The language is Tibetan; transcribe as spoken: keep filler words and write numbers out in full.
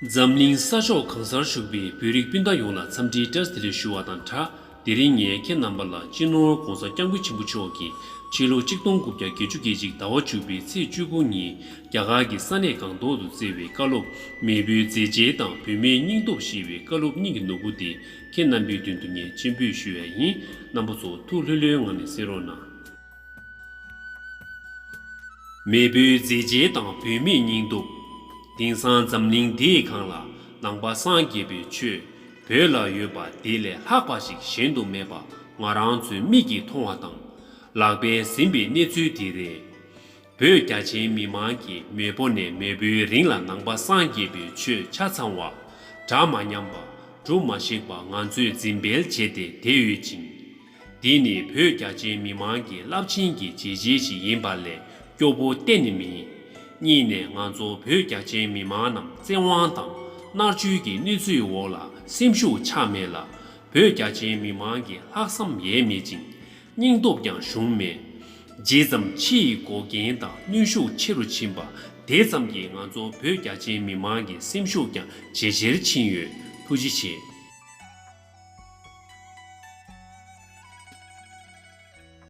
འཛམ་གླིང་ས་ཕྱོགས་གང་སར་བཞུགས་པའི་བོད་རིགས་སྤུན་ཟླ་ཡོངས་ལ་འཚམས་འདྲིའི་བཀྲ་ཤིས་བདེ་ལེགས་ཞུ་བ་དང་སྦྲགས། དེ་རིང་ངས་ཁྱེད་རྣམ་པ་ལ་སྤྱི་ནོར་༧གོང་ས་༧སྐྱབས་མགོན་ཆེན་པོ་མཆོག་གིས་ཕྱི་ལོ་ཆིག་སྟོང་དགུ་བརྒྱ་བརྒྱད་ཅུ་གྱ་གཅིག་ཟླ་བ་བཅུ་པའི་ཚེས་བཅུ་དགུ་ཉིན་རྒྱ་གར་གྱི་ས་གནས་སྒང་ཏོག་ཏུ་བསྩལ་བའི་བཀའ་སློབ་མེས་པོའི་མཛད་རྗེས་དང་བོད་མིའི་སྙིང་སྟོབས་ཞེས་པའི་བཀའ་སློབ་སྙིང་གི་ནོར་བུ་དེ་ཁྱེད་རྣམ་པའི་མདུན་དུ་ངས་སྤྱན་འབུལ་ཞུ་ཡ་ཡིན། རྣམ་པ་ཚོ་ཐུགས་ལྷོད་ལྷོད་ངང་ནས་གསན་རོགས་གནང་། མེས་པོའི་མཛད་རྗེས་དང་བོད་མིའི་སྙིང་སྟོབས། དེང་སང་འཛམ་གླིང་འདིའི་སྒང་ལ་ནང་པ་སངས་རྒྱས་པའི་ཆོས་བོད་ལ་ཡོད་པ་དེ་ལས་ལྷག་པ་ཞིག་གཞན་དུ་མེད་པ་ང་རང་ཚོའི་མིག་གིས་མཐོང་བ་དང་ལག་པས་ཟིན་པའི་གནས་ཚུལ་དེ་རེད། བོད་རྒྱ་ཆེའི་མི་མང་གིས་མེས་པོ་ནས་མེས་པོའི་རིང་ལ་ནང་པ་སངས་རྒྱས་པའི་ཆོས་ཆ་ཚང་བ། གྲ་མ་ཉམས་པ། གྲུ་མ་ཞིག་པ་ང་ཚོས་འཛིན་སྤེལ་བྱས་ཏེ་བསྡད་ཡོད་ཅིང་། འདི་ནི་བོད་རྒྱ་ཆེའི་མི་མང་གི་རླབས་ཆེན་གྱི་བྱས་རྗེས་ཤིག་ཡིན་པ་ལས་སྐྱོ་པོ་གཏན་ནས་མིན། གཉིས་ནས་ང་ཚོ་བོད་རྒྱ་ཆེའི་མི་མང་རྣམས་བཙན་དབང་དང་མནར་གཅོད་ཀྱི་གནོད་འཚེའི་འོག་ལ་སེམས་ཤུགས་ཆག་མེད་ལ། བོད་རྒྱ་ཆེའི་མི་མང་གི་ལྷག་བསམ་ཡལ་མེད་ཅིང་། སྙིང་སྟོབས་ཀྱང་ཞུམ་མེད། ཇི་ཙམ་ཕྱི་ཡི་འགོག་རྐྱེན་དང་གནོན་ཤུགས་ཆེ་རུ་ཕྱིན་པ་དེ་ཙམ་གྱིས་ང་ཚོ་བོད་རྒྱ་ཆེའི་མི་མང་གི་སེམས་ཤུགས་ཀྱང་ཇེ་ཆེར་ཕྱིན་ཡོད། ཐུགས་རྗེ་ཆེ།